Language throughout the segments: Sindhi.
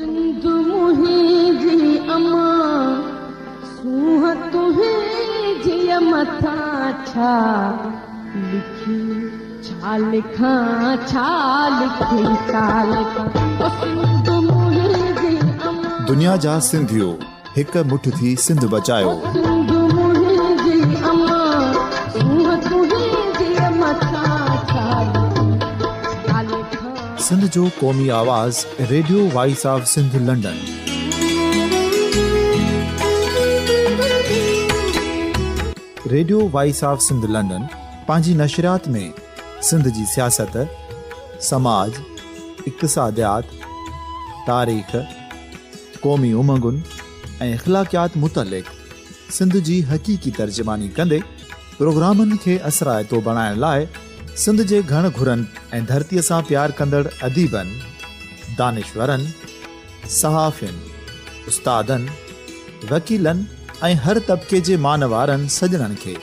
سنڌ منهنجي اما، سونهن تنهنجي مٿان ڇا لکي، ڇا لکان، ڇا لکي، ڇا لکان، او سنڌ منهنجي اما. دنيا جا سنڌيو هڪ مٺ ٿي سنڌ بچايو. او سنڌ منهنجي اما، سونهن تنهنجي مٿان ڇا لکي، ڇا لکان. سنڌ جو قومي آواز radio voice of Sindh London. Radio voice of Sindh London پنهنجي نشريات ۾ سنڌ جي سياست، سماج، اقتصاديات، تاريخ، قومي امنگن ۽ اخلاقيات متعلق سنڌ جي حقيقي ترجماني ڪندي پروگرامن کي اثرائتو بڻائڻ لاء سنڌ جي گهڻ گهرن ۽ ڌرتيء سان پيار ڪندڙ اديبن، دانشورن، صحافين، استادن، وڪيلن ۽ هر طبقي جي مان وارن سڄڻن کي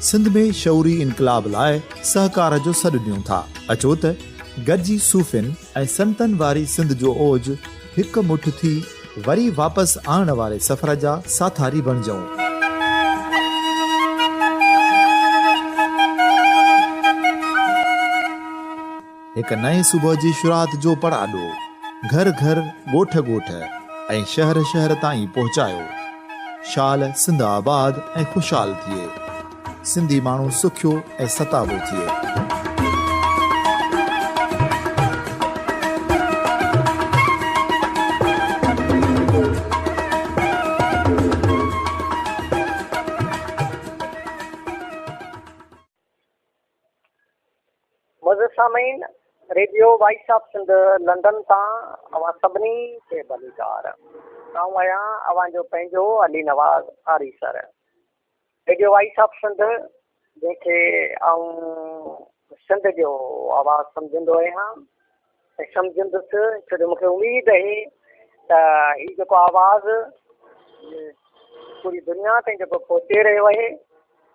سنڌ ۾ شعوري انقلاب لاء سهڪار جو سڏ ڏيون ٿا. اچو ته گڏجي صوفين ۽ سنتن واري سنڌ جو اوج هڪ مٺ ٿي وري واپس آڻڻ واري سفر جا ساٿاري بڻجون. هڪ نئين صبح جي شروعات جو پڙاڏو گهر گهر، ڳوٺ ڳوٺ ۽ شهر شهر تائين پهچايو. شال سنڌ آباد ۽ خوشحال ٿئي. سنڌي ماڻهو سکيو ۽ ستابو ٿئي. معزز سامعين، radio voice of Sindh London تان اوهان سڀني کي ڀليڪار. آئون آهيان اوهان جو پنهنجو Ali Nawaz Arisar. Radio voice of Sindh جنهن کي آئون سنڌ جو آواز سمجهندو آهيان ۽ سمجهندس ڇو جو مونکي اميد آهي ته هي جيڪو آواز پوري دنيا تائين جيڪو پهچي رهيو آهي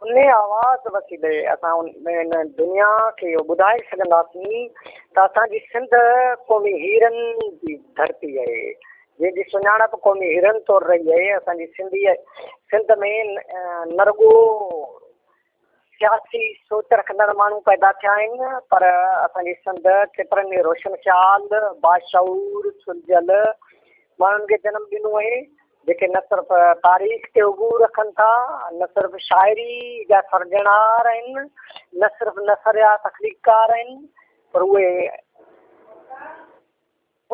ان آواز وسيلي اسان ان دنيا کي اهو ٻڌائي سگهنداسين ته اسان جي سنڌ قومي هيرن جي ڌرتي آهي جنهن جي سڃاڻپ قومي هيرن طور رهي آهي، اسان جي سنڌي سنڌ ۾ نه رڳو سياسي سوچ رکندڙ ماڻهو پيدا ٿيا آهن پر اسان جي سنڌ ڪيترن ئي روشن خيال، باشعور، سلجهيل ماڻهن کي جنم ڏنو آهي، جيڪي نه صرف تاريخ تي عبور رکن ٿا، نه صرف شاعري جا سرجڻهار آهن، نه صرف نثر جا تخليقڪار آهن پر اهي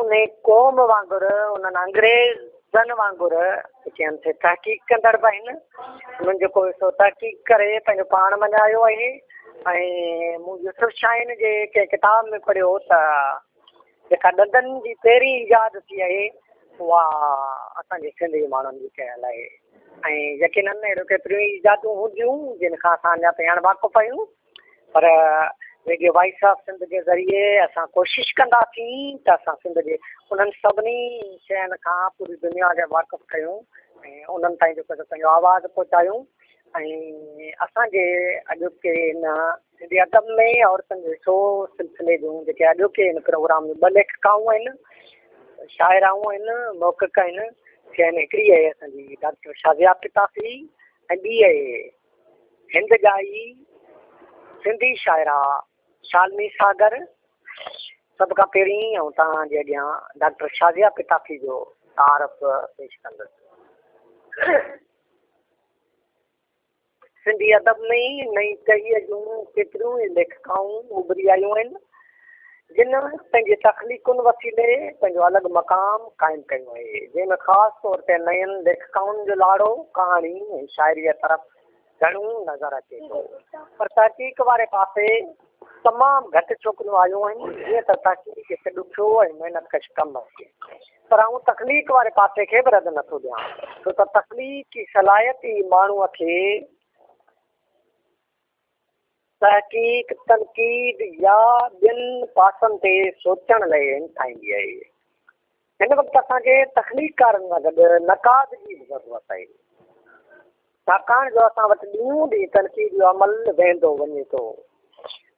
انهيء قوم وانگر، انهن انگريزن وانگر جيڪي هن تي تحقيق ڪندڙ به آهن، انهن جيڪو سو تحقيق ڪري پنهنجو پاڻ مڃايو آهي ۽ مون يوسف شاهين جي ڪنهن ڪتاب ۾ پڙهيو ته جيڪا ڏندن جي پهرين ايجاد ٿي آهي اها اسان جي سنڌ جي ماڻهن جي ڪيل آهي ۽ يقينن اهڙيون ڪيتريون ئي ايجادون هونديون جن کان اسان اڃا تائين اڻ واقف آهيون. پر ريڊيو وائس آف سنڌ جي ذريعي اسان ڪوشش ڪنداسين ته اسان سنڌ جي انهن سڀني شين کان پوري دنيا کي واقف ڪيون ۽ انهن تائين جيڪو سو پنهنجو آواز پهچايون ۽ اسان جي اڄوڪي هن سنڌي ادب ۾ عورتن جو حصو سلسلي جون جيڪي اڄوڪي هن پروگرام جون ٻه ليکڪائون آهن شاعرائون آهن محقق آهن سي آهن هڪڙي آهي اسان جي ڊاڪٽر شازيا پتافي ۽ ٻي آهي هند ڄائي سنڌي شاعره شالني ساگر سڀ کان پهرين آئون توهان جي اڳيان ڊاڪٽر شازيه پتافي جو تعارف پيش ڪندس. سنڌي ادب ۾ نئين ٽهيء جون ڪيتريون ئي ليکڪائون اڀري آيون آهن، جن پنهنجي تخليقن وسيلي پنهنجو الڳ مقام قائم ڪيو آهي، جنهن ۾ خاص طور تي نين ليکڪائن جو لاڙو ڪهاڻي ۽ شاعريء طرف گهڻو نظر اچي ٿو، پر تحقيق واري پاسي تمام گهٽ ڇوڪريون آيون آهن، جيئن ته تحقيق هڪ ڏکيو ۽ محنت ڪش ڪم آهي، پر آئون تخليق واري پاسي کي به رد نٿو ڏيان، ڇو ته تخليقي صلاحيت ئي ماڻهوء کي. تحقيق، تنقيد يا ٻين پاسن تي سوچڻ لئي همٿائيندي آهي. هن وقت اسان کي تخليقڪارن سان گڏ نقاد جي به ضرورت آهي. ڇاڪاڻ جو اسان وٽ ڏينهون ڏينهن تنقيد جو عمل ويندو وڃي ٿو.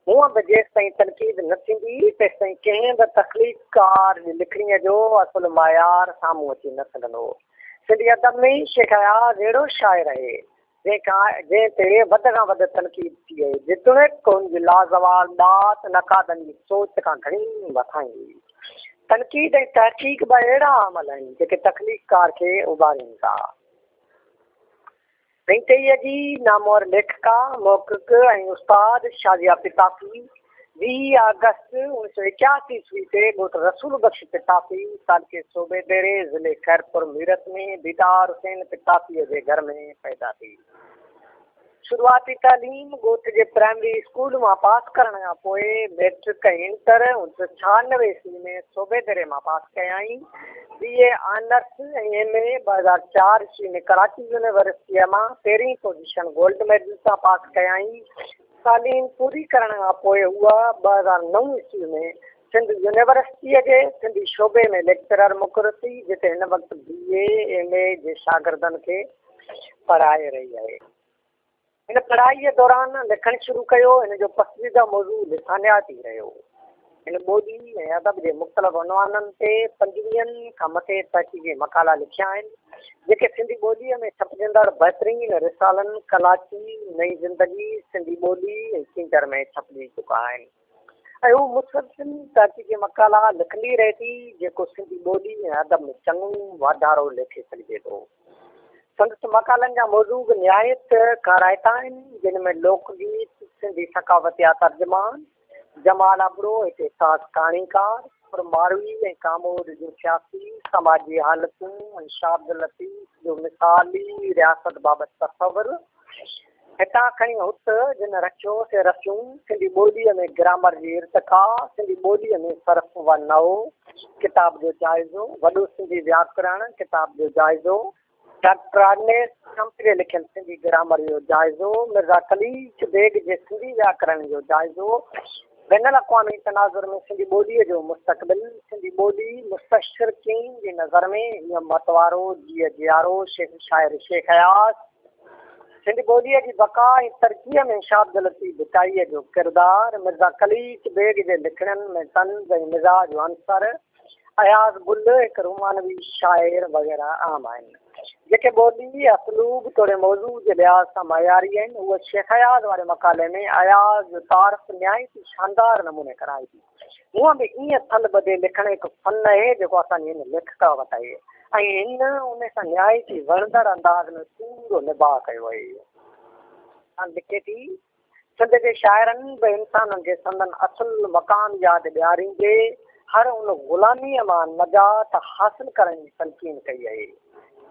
هونء به جيستائين تنقيد نه ٿيندي، تيستائين ڪنهن به تخليقڪار جي لکڻيء جو اصل معيار سامهون اچي نه سگهندو. سنڌي ادب ۾ شيخ اياز اهڙو شاعر آهي، جنهن تي وڌ کان وڌ تنقيد ٿي آهي، جيتوڻيڪ هن جي لازوال ڏات نقادن جي سوچ کان گهڻي مٿانهين هئي. تنقيد ۽ تحقيق ٻه اهڙا عمل آهن، جيڪي تخليقڪار کي اڀارين ٿا. وينڪئيء جي نامور ليکڪا، محقق ۽ استاد شازيه پتافي 20 آگسٽ 1981 عيسوي تي ڳوٺ رسول بخش پتافي، تعلقي صوبي ديري، ضلعي خيرپور ميرس ۾ ديدار حسين پتافيء جي گهر ۾ پيدا ٿي. شروعاتي تعليم ڳوٺ جي پرائمري اسڪول مان پاس ڪرڻ کان پوء مئٽرڪ ۽ انٽر 1996 عيسوي ۾ صوبي ديري مان پاس ڪيائين. بي اي آنرس ۽ ايم اي 2004 عيسوي ۾ ڪراچي يونيورسٽيء مان پهرين پوزيشن گولڊ ميڊل سان پاس ڪيائين. تعليم پوري ڪرڻ کان پوء هوء 2009 عيسوي ۾ سنڌ يونيورسٽيء جي سنڌي شعبي ۾ ليڪچرر مقرر ٿي، جتي هن وقت بي اي، ايم اي جي شاگردن کي پڙهائي رهي آهي. هن پڙهائيء دوران لکڻ شروع ڪيو. هن جو پسنديده موضوع لسانيات ئي رهيو. هن ٻولي ۽ ادب جي مختلف عنوانن تي پنجويهن کان مٿي تحقيقي مقالا لکيا آهن، جيڪي سنڌي ٻوليء ۾ ڇپجندڙ بهترين رسالن ڪلاچي، نئين زندگي، سنڌي ٻولي ۽ ڪينجهر ۾ ڇپجي چڪا آهن ۽ هو مسلسل تحقيقي مقالا لکندي رهي ٿي، جيڪو سنڌي ٻولي ۽ ادب ۾ چڱو واڌارو ليکي سگهجي ٿو. سندس مقالن جا موضوع به نهايت ڪارائتا آهن، جن ۾ لوڪ گيت، سنڌي ثقافت جا ترجمان، جمال ابڙو هڪ حساس ڪهاڻيڪار، پر ماروي ۽ ڪاموڏ جون سياسي، سماجي حالتون ۽ شاهه عبداللطيف جو مثالي رياست بابت تصور، هتان کڻي هت، جن رکيو سي رسيون، سنڌي ٻوليء ۾ گرامر جي ارتقا، سنڌي ٻوليء ۾ صرف و نحو، ڪتاب جو جائزو، وڏو سنڌي وياڪرڻ، ڪتاب جو جائزو، ڊاڪٽر ارنيسٽ ڪمپ جي لکيل سنڌي گرامر جو جائزو، مرزا قليچ بيگ جي سنڌي وياڪرڻ جو جائزو، بين الاقوامي تناظر ۾ سنڌي ٻوليء جو مستقبل، سنڌي ٻولي مستشرقين جي نظر ۾، هيء متوارو جيء جيارو، شيخ شاعر شيخ اياز، سنڌي ٻوليء جي بقا ۽ ترقيء ۾ شاهه عبداللطيف ڀٽائيء جو ڪردار، مرزا قليچ بيگ جي لکڻين ۾ طنز ۽ مزاح جو عنصر، اياز گل هڪ رومانوي شاعر وغيره اهم آهن. جيڪي ٻولي، اسلوب توڙي موضوع جي لحاظ سان معياري آهن. هوء شيخ اياز واري مقالي ۾ اياز جو تعارف نهايت ئي شاندار نموني ڪرائي ٿي. هونء به ائين ٿل ٻڌي لکڻ هڪ فن آهي جيڪو اسان جي هن ليکڪا وٽ آهي ۽ هن ان سان نهايت ئي وڻندڙ انداز ۾ پورو نباهه ڪيو آهي. لکي ٿي، سنڌ جي شاعرن به انسانن کي سندن اصل مقام ياد ڏياريندي هر ان غلاميء مان نجات حاصل ڪرڻ جي تلقين ڪئي آهي،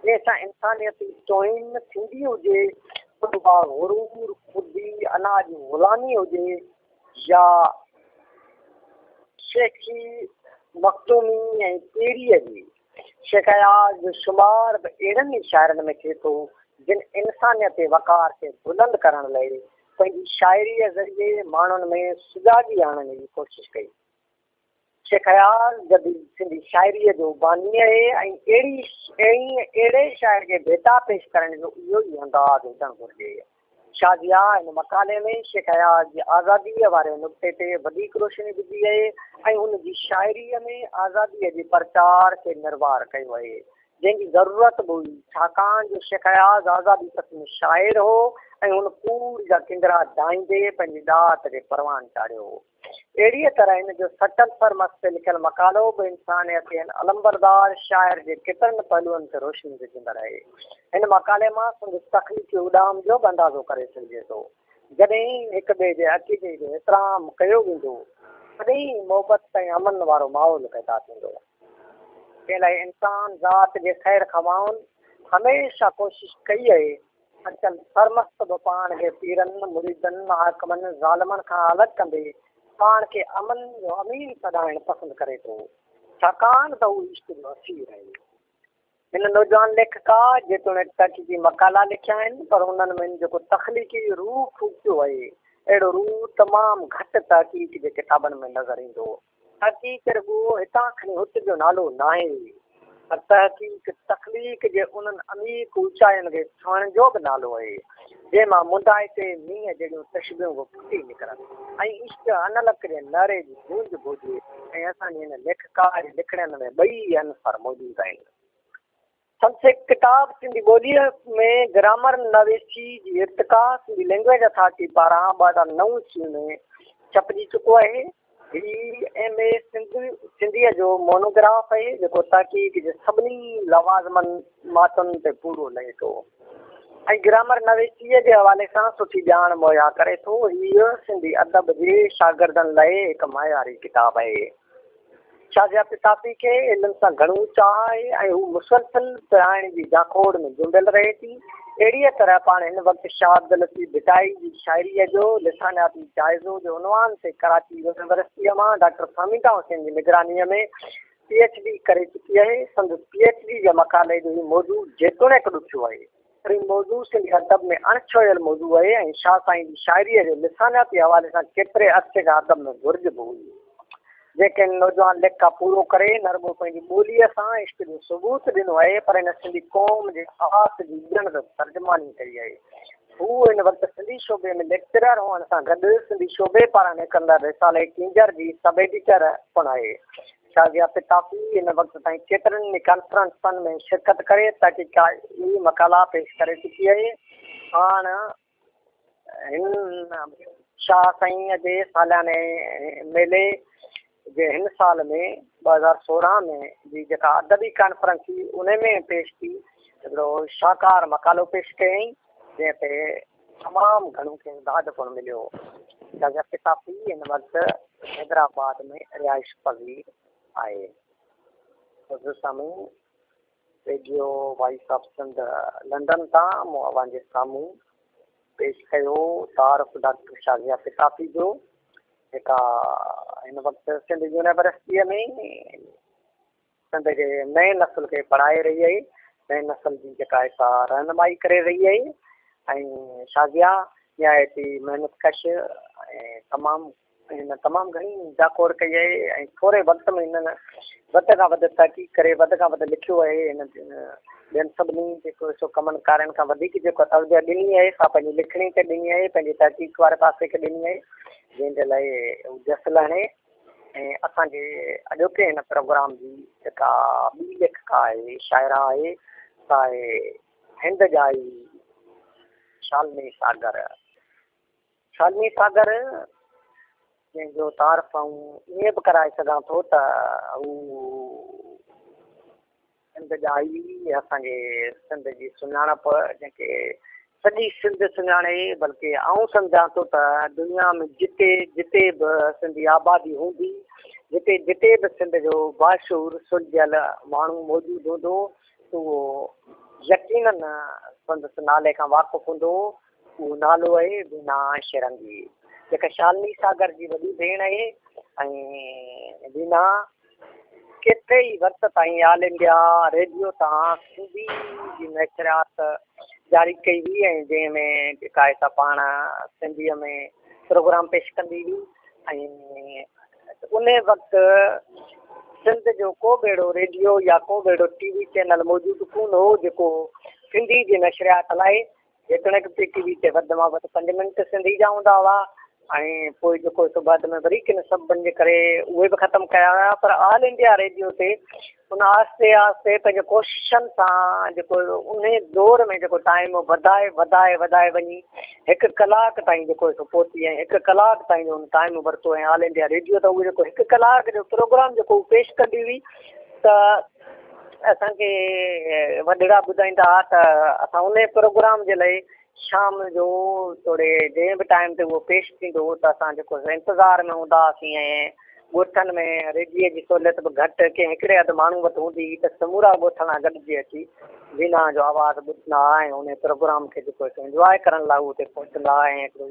جنهن سان انسانيت جي توهين ٿيندي هجي، پوء اها غرور، خودي، انا جي غلامي هجي يا شيخي، مخدومي ۽ پيريء جي. شيخ اياز جو شمار به اهڙن ئي شاعرن ۾ ٿئي ٿو، جن انسانيت جي وقار کي بلند ڪرڻ لئي پنهنجي شاعريء ذريعي ماڻهن ۾ سجاڳي آڻڻ جي ڪوشش ڪئي. شيخ اياز جديد سنڌي شاعريء جو باني آهي ۽ اهڙي اهڙي شاعر کي ڀيٽا پيش ڪرڻ جو اهو ئي انداز هجڻ گهرجي. شازيه هن مقالي ۾ شيخ اياز جي آزاديء واري نقطي تي وڌيڪ روشني وڌي آهي ۽ هن جي شاعريء ۾ آزاديء جي پرچار کي نروار ڪيو آهي، جنهن جي ضرورت به هئي، ڇاڪاڻ جو شيخ اياز آزادي پسند شاعر هو ۽ هن ڪوڙ جا ڪنگرا ڊاهيندي پنهنجي ڏات کي پروان چاڙهيو هو. اهڙيء طرح هن جو سچل سرمست تي لکيل مقالو به انسانيت جي هن علمبردار شاعر جي ڪيترن پهلوئن تي روشني وجهندڙ آهي. هن مقالي مان سندس تخليقي اڏام جو به اندازو ڪري سگهجي ٿو. جڏهن هڪ ٻئي جي عقيدي جو احترام ڪيو ويندو، تڏهن ئي محبت ۽ امن وارو ماحول پيدا ٿيندو. جنهن لاء انسان ذات جي خير خواهن هميشه ڪوشش ڪئي آهي. سچل سرمست به پاڻ کي پيرن، مريدن، حاڪمن، ظالمن کان الڳ ڪندي پاڻ کي امن جو امين سڏائڻ پسند ڪري ٿو، ڇاڪاڻ ته هو عشق جو اسير آهي. هن نوجوان ليکڪا جيتوڻيڪ تحقيقي مقالا لکيا آهن، پر انهن ۾ هن جيڪو تخليقي روح ڦوڪيو آهي، اهڙو روح تمام گهٽ تحقيق جي ڪتابن ۾ نظر ايندو. تحقيق رڳو هتان کڻي هت جو نالو ناهي. پر تحقيق تخليق جي انهن عميق اوچاين کي ڇهڻ جو به نالو آهي، جنهن مان مندائتي مينهن جهڙيون تشبيهون به ڦٽي نڪرن ۽ عشق انلڪ جي نعري جي گونج به هجي ۽ اسان جي هن ليکڪا جي لکڻين ۾ ٻئي عنصر موجود آهن. سندس ڪتاب سنڌي ٻوليء ۾ گرامر نويسي جي ارتقا سنڌي لئنگئيج اٿارٽي پاران 2009 عيسوي ۾ ڇپجي چڪو آهي. هي ايم اي سنڌ سنڌيء جو مونوگراف آهي، جيڪو تحقيق جي سڀني لوازماتن تي پورو لهي ٿو ۽ گرامر نويسيء جي حوالي سان سٺي ڄاڻ مهيا ڪري ٿو. هيء سنڌي ادب جي شاگردن لاء هڪ معياري ڪتاب آهي. شازيه پتافي کي علم سان گهڻو چاهه آهي ۽ هو مسلسل پڙهائڻ جي جاکوڙ ۾ جنبيل رهي ٿي. اهڙيء طرح پاڻ هن وقت شاهه عبداللطيف ڀٽائي جي شاعريء جو لسانياتي جائزو جي عنوان تي ڪراچي يونيورسٽيء مان ڊاڪٽر فهميده حسين جي نگرانيء ۾ پي ايڇ ڊي ڪري چڪي آهي. سندس پي ايڇ ڊي جي مقالي جو هي موضوع جيتوڻيڪ ڏکيو آهي، پر هي موضوع سنڌي ادب ۾ اڻ ڇهيل موضوع آهي ۽ شاهه سائين جي شاعريء جو لسانياتي حوالي سان ڪيتري عرصي کان ادب ۾ گهرج به هئي. جنهن کي هن نوجوان ليکڪا پورو ڪري نه رڳو پنهنجي ٻوليء سان عشق جو ثبوت ڏنو آهي پر هن سنڌي قوم جي آس جي ڄڻ ته ترجماني ڪئي آهي. هو هن وقت سنڌي شعبي ۾ ليڪچرر هئڻ سان گڏ سنڌي شعبي پاران نڪرندڙ رسالي ڪينجهر جي سب ايڊيٽر پڻ آهي. شازيه پتافي هن وقت تائين ڪيترن ئي ڪانفرنسن ۾ شرڪت ڪري تحقيقي مقالا پيش ڪري چڪي آهي. هاڻ هن شاهه سائينء جي سالياني ميلي جي هن سال ۾ 2016 ۾ جي جيڪا ادبي ڪانفرنس ٿي ان ۾ پيش ٿي هڪڙو شاهڪار مقالو پيش ڪيائين جنهن تي تمام گهڻو کيس داد پڻ مليو. شازيه پتافي هن وقت حيدرآباد ۾ رهائش پذير آهي. حضور سامعين! Radio voice of Sindh London تان مون اوهان جي سامهون پيش ڪيو تعارف ڊاڪٽر شازيه پتافي جو جيڪا هن وقت سنڌ يونيورسٽيء ۾ سنڌ جي نئين نسل کي پڙهائي رهي آهي نئين نسل جي جيڪا آهي سا رهنمائي ڪري رهي آهي ۽ شازيه نهايت ئي محنت ڪش ۽ تمام هن تمام گهڻي جاکوڙ ڪئي آهي ۽ ٿوري وقت ۾ هنن وڌ کان وڌ تحقيق ڪري وڌ کان وڌ لکيو آهي. هن ٻين سڀني جيڪو سو ڪمن ڪارين کان وڌيڪ جيڪو توجهه ڏني آهي سا پنهنجي لکڻي تي ڏني آهي، پنهنجي تحقيق واري پاسي کي ڏني آهي، جنهن جي لاء هو جس لهڻي ۽ اسان جي اڄوڪي هن پروگرام جي جيڪا ٻي ليکڪا آهي، شاعره آهي، سا آهي هند ڄائي شالني ساگر. شالني ساگر جنهن جو تعارف آئون ائين به ڪرائي سگهان ٿو ته هو سنڌ ڄائي اسان جي سنڌ جي سڃاڻپ جنهن کي سڄي سنڌ سڃاڻي بلڪه آئون سمجهان ٿو ته دنيا ۾ جتي جتي به سنڌي آبادي هوندي جتي جتي به سنڌ جو باشعور سلجهيل ماڻهو موجود هوندو اهو يقينن سندس نالي کان واقف هوندو اهو نالو آهي وينا شرنگي جيڪا شالني ساگر جي وڏي ڀيڻ آهي ۽ وينا ڪيتري ئي وقت تائين آل انڊيا ريڊيو تان سنڌي جي نشريات جاري ڪئي هئي ۽ جنهن ۾ جيڪا آهي سا پاڻ سنڌيء ۾ پروگرام پيش ڪندي هئي ۽ ان وقت سنڌ جو ڪو به اهڙو ريڊيو يا ڪو به اهڙو ٽي وي چينل موجود ڪونه هو جيڪو سنڌي جي نشريات لاء جيتوڻيڪ پي ٽي وي تي وڌ مان وڌ پنج منٽ سنڌي جا هوندا هئا ۽ پوء جيڪو سو بعد ۾ وري ڪن سببن جي ڪري اهي به ختم ڪيا ويا پر آل انڊيا ريڊيو تي ان آهستي آهستي پنهنجي ڪوششن سان جيڪو انهي دور ۾ جيڪو ٽائيم وڌائي وڌائي وڌائي وڃي هڪ ڪلاڪ تائين جيڪو سو پهتي ۽ هڪ ڪلاڪ تائين جو ان ٽائيم ورتو ۽ آل انڊيا ريڊيو ته اهو جيڪو هڪ ڪلاڪ جو پروگرام جيڪو پيش ڪندي هئي ته اسان کي وڏڙا ٻڌائيندا ها ته اسان انهي پروگرام جي لاء شام جو توڙي جنهن به ٽائيم تي اهو پيش ٿيندو هو ته اسان جيڪو انتظار ۾ هوندا هئاسين ۽ ڳوٺن ۾ ريڊيي جي سهوليت به گهٽ ڪنهن هڪڙي اڌ ماڻهو وٽ هوندي هئي ته سمورا ڳوٺاڻا گڏجي اچي وينا جو آواز ٻڌندا هئا ۽ انهي پروگرام کي جيڪو انجواء ڪرڻ لاء هو اتي پهچندا هئا ۽ هڪڙو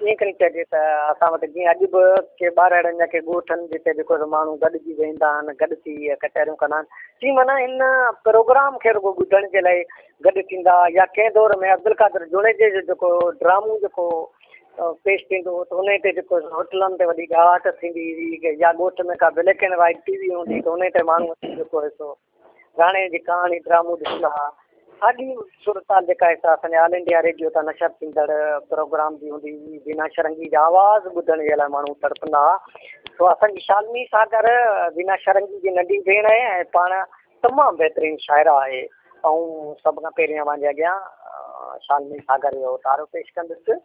ائين کڻي چئجي ته اسان وٽ جيئن اڄ به ڪي ٻهراڙين جا ڪي ڳوٺ آهن جتي جيڪو سو ماڻهو گڏجي ويهندا آهن گڏ ٿي ڪچهريون ڪندا آهن سي معنيٰ هن پروگرام کي رڳو ٻڌڻ جي لاء گڏ ٿيندا يا ڪنهن دور ۾ عبدالقادر جوڻيجي جو جيڪو ڊرامو جيڪو پيش ٿيندو هو ته انهي تي جيڪو هوٽلن تي وڏي ڳاهٽ ٿيندي هئي يا ڳوٺ ۾ ڪا black and white T V هوندي ته انهي تي ماڻهو اچي جيڪو هي سو راڻي جي ڪهاڻي ڊرامو ڏسندا ها. ساڳي صورتحال جيڪا آهي سا اسان جي آل انڊيا ريڊيو تان نشر ٿيندڙ پروگرام جي هوندي هئي. وينا شرنگي جا آواز ٻڌڻ جي لاء ماڻهو تڙپندا ها. سو اسان جي شالني ساگر وينا شرنگي جي ننڍي ڀيڻ آهي ۽ پاڻ تمام بهترين شاعره آهي. آئون سڀ کان پهرين اوهان جي اڳيان شالني ساگر جو تعارف پيش ڪندس.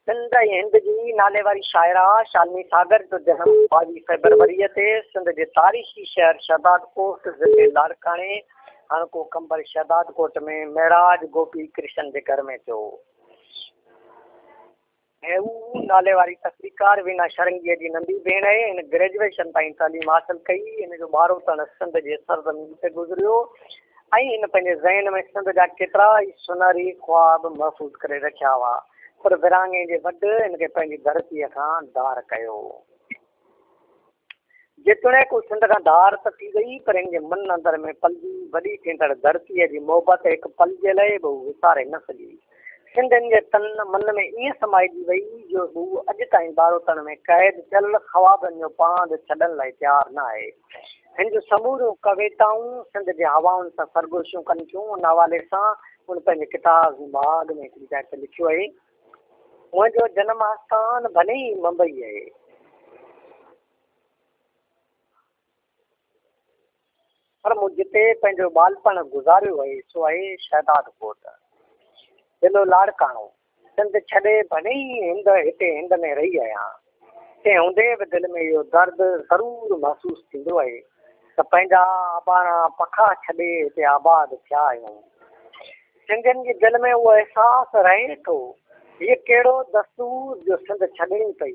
سنڌ ۽ هند جي ناليواري شاعره شالني ساگر جو جنم 22 فيبروريء تي سنڌ جي تاريخي شهر شهدادڪوٽ ضلعي لاڙڪاڻي هاڻوڪو قمبر شهدادڪوٽ ۾ مهراج گوپي ڪرشن جي گهر ۾ ٿيو. هوء ناليواري تخليقڪار وينا شرنگيء جي ننڍي ڀيڻ آهي. هن گريجوئيشن تائين تعليم حاصل ڪئي. هن جو ٻاروتڻ سنڌ جي سرزمين تي گذريو ۽ هن پنهنجي ذهن ۾ سنڌ جا ڪيترا ئي سونهري خواب محفوظ ڪري رکيا هئا. پر ورهاڱي جي وڍ هن کي پنهنجي ڌرتيء کان ڌار ڪيو. جيتوڻيڪ هو سنڌ کان ڌار ته ٿي وئي، پر هن جي من اندر ۾ پلجي وڏي ٿيندڙ ڌرتيء جي محبت هڪ پل جي لئه به هو وساري نه سگهي. سنڌ هن جي تن من ۾ ائين سمائجي وئي، جو هو اڄ تائين ٻاروتڻ ۾ قيد ٿيل خوابن جو پاند ڇڏڻ لاء تيار نه آهي. هن جون سموريون ڪويتائون سنڌ جي هوائن سان سرگوشيون ڪن ٿيون. ان حوالي سان هن پنهنجي ڪتاب جي مهاڳ ۾ هڪڙي جاء تي لکيو آهي، منهنجو جنم آسٿان ڀلي ئي ممبئي آهي، پر مون جتي پنهنجو ٻالپڻ گذاريو آهي، سو آهي شهدادڪوٽ، ضلعو لاڙڪاڻو. سنڌ ڇڏي ڀلي ئي هند هتي هند ۾ رهي آهيان، تنهن هوندي به دل ۾ اهو درد ضرور محسوس ٿيندو آهي ته پنهنجا اباڻا پکا ڇڏي هتي آباد ٿيا آهيون. سنڌين جي دل ۾ اهو احساس رهي ٿو. هيء ڪهڙو دستور جو سنڌ ڇڏڻي پئي.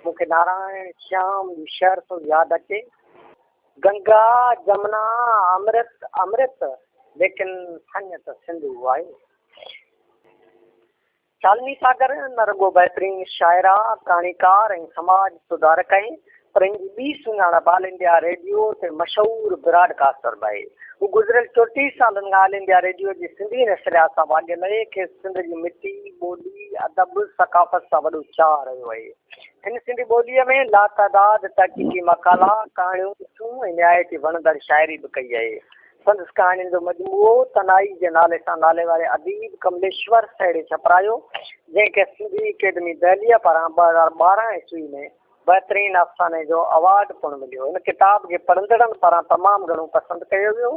مون کي نارائڻ شيام جو شعر ٿو ياد اچي. گنگا جمنا امرت امرت، ليڪن ٿڃ ته سنڌو آهي. شالني ساگر نه رڳو بهترين شاعره، ڪهاڻيڪار ۽ سماج سڌارڪ آهي پر هن جي ٻي سڃاڻپ آل انڊيا ريڊيو تي مشهور براڊ ڪاسٽر به آهي. هو گذريل 34 سالن کان آل انڊيا ريڊيو جي سنڌي نشريات سان واڳيل آهي. کيس سنڌ جي مٽي، ٻولي، ادب، ثقافت سان وڏو چاهه رهيو آهي. هن سنڌي ٻوليء ۾ لاتعداد تحقيقي مقالا، ڪهاڻيون، قصون ۽ نهايت ئي وڻندڙ شاعري به ڪئي آهي. سندس ڪهاڻين جو مجموعو تنهائي جي نالي سان ناليواري اديب ڪمليشور سهيڙي ڇپرايو، جنهن کي سنڌي اڪيڊمي دهليء پاران 2012 عيسوي ۾ بهترين افساني جو اوارڊ پڻ مليو. هن ڪتاب کي پڙهندڙن پاران تمام گهڻو پسند ڪيو ويو.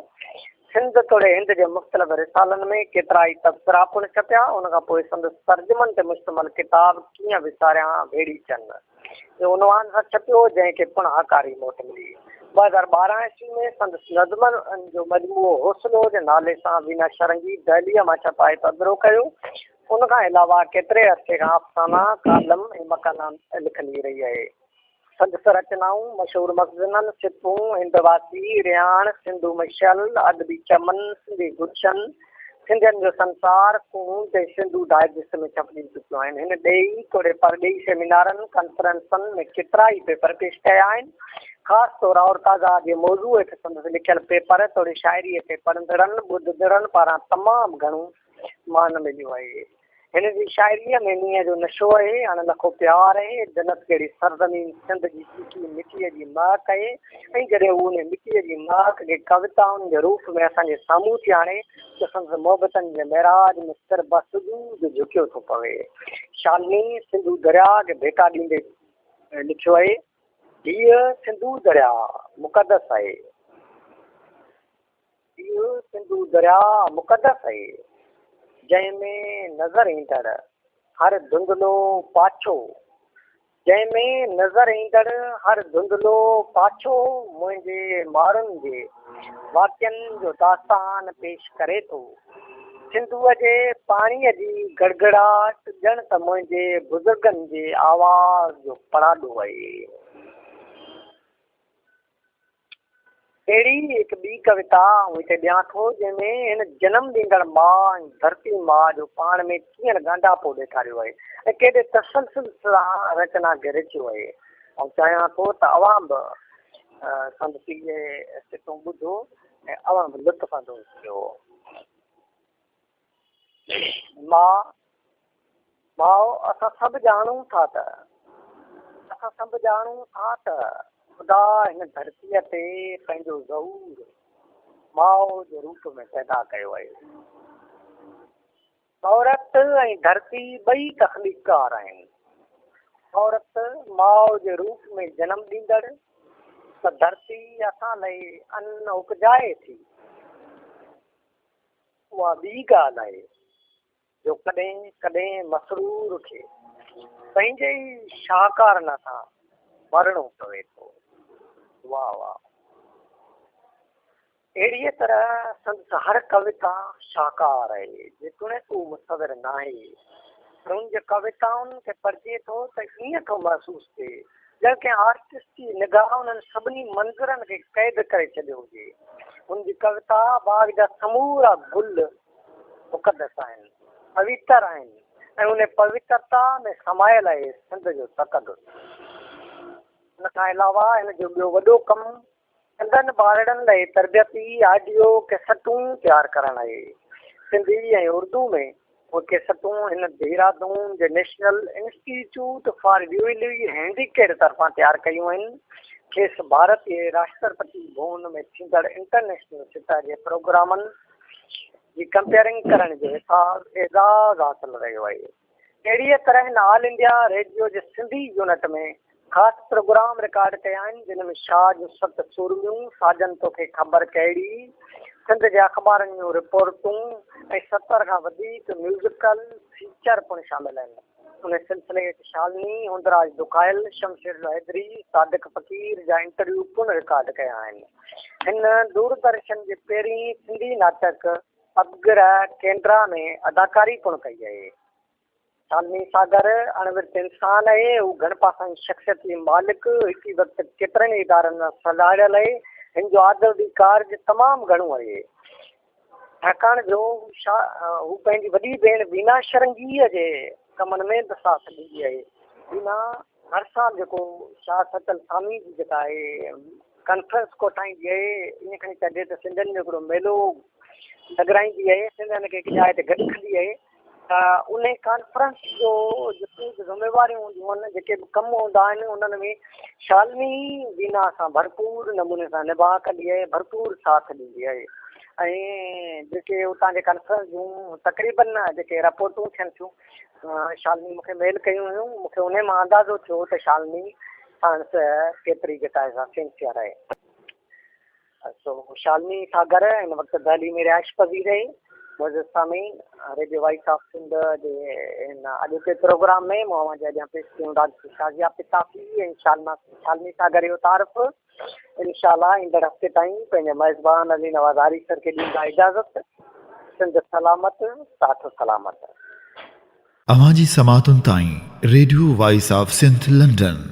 سنڌ توڙي هند جي مختلف رسالن ۾ ڪيترائي تبصرا پڻ ڇپيا. ان کان پوء سندس ترجمن تي مشتمل ڪتاب ڪيئن وساريان ڀيڙي چن؟ جي عنوان سان ڇپيو، جنهن کي پڻ هاڪاري موٽ ملي. 2012 عيسوي ۾ سندس نظمن جو مجموعو حوصلو جي نالي سان وينا شرنگي دهليء مان ڇپائي پڌرو ڪيو. ان کان علاوه ڪيتري عرصي کان افسانا، ڪالم ۽ مقالا لکندي رهي آهي. سندس رچنائون مشهور مخزنن، سپون، هندواسي، رياڻ، سنڌو مشعل، ادبي چمن، سنڌي گلشن، سنڌين جو سنسار، ڪونج ۽ سنڌو ڊائجسٽ ۾ ڇپجي چڪيون آهن. هن ڏيهي توڙي پرڏيهي سيمينارن، ڪانفرنسن ۾ ڪيترائي پيپر پيش ڪيا آهن. خاص طور عورت آزاد جي موضوع هيٺ سندس لکيل پيپر توڙي شاعريء کي پڙهندڙن، ٻڌندڙن پاران تمام گهڻو مان مليو آهي. هن جي شاعريء ۾ نينهن جو نشو آهي، اڻ لکو پيار آهي، جنت جهڙي سرزمين سنڌ جي چيڪي مٽيء جي مهڪ آهي ۽ جڏهن هو انهيء مٽيء جي مهڪ کي ڪويتائن جي روپ ۾ اسان جي سامهون ٿي آڻي ته سندس محبتن جي معراج ۾ سر بسجود جهڪيو ٿو پوي. شالني سنڌو درياء کي ڀيٽا ڏيندي لکيو آهي. هيء سنڌو درياء مقدس آهي. اهو سنڌو درياء مقدس آهي، جنهن ۾ نظر ايندڙ هر ڌنڌلو پاڇو، جنهن ۾ نظر ايندڙ هر ڌنڌلو پاڇو منهنجي ماڻهن جي واقعن جو داستان پيش ڪري ٿو. سنڌوء جي پاڻيء جي گڙگڙاٽ ڄڻ ته منهنجي بزرگن جي آواز جو پڙاڏو آهي. اهڙي ئي هڪ ٻي ڪويتا آئون هتي ڏيان ٿو، جنهن ۾ هن جنم ڏيندڙ ماء ۽ ڌرتي ماء جو پاڻ ۾ ڪيئن ڳانڍاپو ڏيکاريو آهي ۽ ڪيڏي تسلسل سان رچنا کي رچيو آهي. آئون چاهيان ٿو ته اوهان به سندس اهي سٽون ٻڌو ۽ اوهان به لطف اندوز ٿيو. ماء، ماء، اسان سڀ ڄاڻون ٿا ته، اسان سڀ ڄاڻون ٿا ته خدا هن ڌرتيء تي پنهنجو ظهور ماء جي روپ ۾ پيدا ڪيو آهي. عورت ۽ ڌرتي ٻئي تخليقڪار آهن. عورت ماء جي روپ ۾ جنم ڏيندڙ ته ڌرتي اسان لئي ان اپجائي ٿي. اها ٻي ڳالهه آهي جو ڪڏهن ڪڏهن مسرور کي پنهنجي ئي شاهڪارن هٿان مرڻو پوي ٿو. واهه واهه. اهڙيء طرح سندس هر ڪويتا شاهڪار آهي. جيتوڻيڪ هو مصور ناهي، پر هن جي ڪويتائن کي پڙهجي ٿو ته ائين ٿو محسوس ٿئي، ڄڻ ڪنهن آرٽسٽ جي نگاهه انهن سڀني منظرن کي قيد ڪري ڇڏيو هجي. هن جي ڪويتا باغ جا سمورا گل مقدس آهن، پويتر آهن ۽ ان پويترتا ۾ سمايل آهي سنڌ جو تقدس. ان کان علاوه هن جو ٻيو وڏو ڪم ننڍن ٻارڙن لاء تربيتي آڊيو ڪيسٽون تيار ڪرڻ آهي. سنڌي ۽ اردو ۾ اهي ڪيسٽون هن ديرادون جي national institute for visually handicapped طرفان تيار ڪيون آهن. کيس ڀارت جي راشترپتي ڀون ۾ ٿيندڙ انٽرنيشنل سطح جي پروگرامن جي ڪمپيئرنگ ڪرڻ جو اعزاز حاصل رهيو آهي. اهڙيء طرح هن آل انڊيا ريڊيو جي سنڌي يونٽ ۾ خاص پروگرام رڪارڊ ڪيا آهن، جن ۾ شاهه جون ست سورميون، ساجن توکي خبر ڪهڙي، سنڌ جي اخبارن جون رپورٽون ۽ 70 کان وڌيڪ ميوزيڪل فيچر پڻ شامل آهن. ان سلسلي هيٺ شالني، هوندراج دکايل، شمشير الحيدري، صادق فقير جا انٽرويو پڻ رڪارڊ ڪيا آهن. هن دوردرشن جي پهرين سنڌي ناٽڪ اپگرهه ڪينڊرا ۾ اداڪاري پڻ ڪئي آهي. شالني ساگر اڻ ورت انسان آهي. هو گهڻ پاسائين شخصيت جي مالڪ، هڪ ئي وقت ڪيترن ئي ادارن سان سلهاڙيل آهي. هن جو ادبي ڪارج تمام گهڻو آهي. ڇاڪاڻ جو هو پنهنجي وڏي ڀيڻ وينا شرنگيء جي ڪمن ۾ به ساٿ ڏيندي آهي. وينا هر سال جيڪو شاهه سچل سامي جي جيڪا آهي ڪانفرنس ڪوٺائيندي آهي، ائين کڻي چئجي ته سنڌين جو هڪڙو ميلو لڳرائيندي آهي، سنڌين کي هڪ جاء تي گڏ ڪندي آهي ته انهي ڪانفرنس جو جيڪي به ذميواريون هونديون آهن، جيڪي به ڪم هوندا آهن، انهن ۾ شالني وينا سان ڀرپور نموني سان نڀاء ڪندي آهي، ڀرپور ساٿ ڏيندي آهي ۽ جيڪي اتان جي ڪانفرنس جون تقريبن جيڪي رپورٽون ٿين ٿيون، شالني مون کي ميل ڪيون هيون، مون کي انهي مان اندازو ٿيو ته شالني ساڻس ڪيتري جيڪا آهي سا سنسيئر آهي. سو شالني ساگر هن وقت دهلي ۾ رهائش پذير آهي. معزز سامعين، ريڊيو وائس آف سنڌ جي هن اڄوڪي پروگرام ۾ مون اوهان جي اڳيان پيش ڪيون ڊاڪٽر شازيه پتافي ۽ شالني ساگر جو تعارف. انشاء الله ايندڙ هفتي تائين پنهنجي ميزبان علي نواز آريسر کي ڏيندا اجازت. سنڌ سلامت، ساٿ سلامت. اوهان جي سماعتن تائين radio voice of Sindh London.